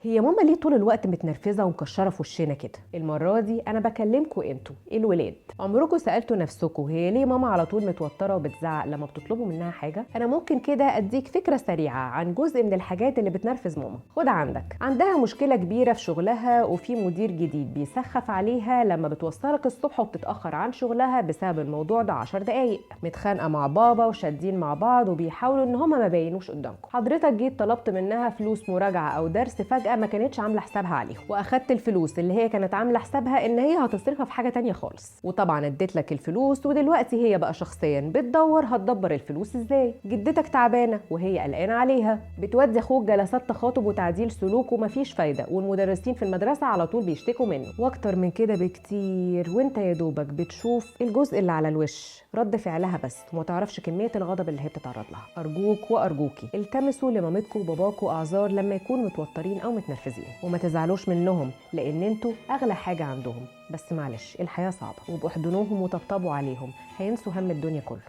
هي ماما ليه طول الوقت متنرفزه ومكشره في وشنا كده؟ المرة دي انا بكلمكم انتوا الولاد. عمركم سالتوا نفسكم هي ليه ماما على طول متوترة وبتزعق لما بتطلبوا منها حاجة؟ انا ممكن كده اديك فكرة سريعة عن جزء من الحاجات اللي بتنرفز ماما. خد عندك، عندها مشكلة كبيرة في شغلها وفي مدير جديد بيسخف عليها لما بتوصلك الصبح وبتتاخر عن شغلها بسبب الموضوع ده 10 دقايق. متخانقه مع بابا وشادين مع بعض وبيحاولوا ان هما ما بينوش قدامكم. حضرتك جيت طلبت منها فلوس مراجعه او درس فجاة ما كانتش عامله حسابها عليهم، واخدت الفلوس اللي هي كانت عامله حسابها ان هي هتصرفها في حاجة تانية خالص، وطبعا اديت لك الفلوس ودلوقتي هي بقى شخصيا بتدور هتدبر الفلوس ازاي. جدتك تعبانة وهي قلقانة عليها، بتودي اخوك جلسات تخاطب وتعديل سلوك ومفيش فايده، والمدرسين في المدرسة على طول بيشتكوا منه، واكتر من كده بكتير. وانت يا دوبك بتشوف الجزء اللي على الوش رد فعلها بس وما تعرفش كمية الغضب اللي هي بتتعرض لها. ارجوك وارجوكي التمسوا لمامتكم وباباكم اعذار لما يكونوا متوترين او متنرفزين، وما تزعلوش منهم لان انتوا اغلى حاجة عندهم، بس معلش الحياة صعبة، وباحضنوهم وطبطبوا عليهم هينسوا هم الدنيا كله.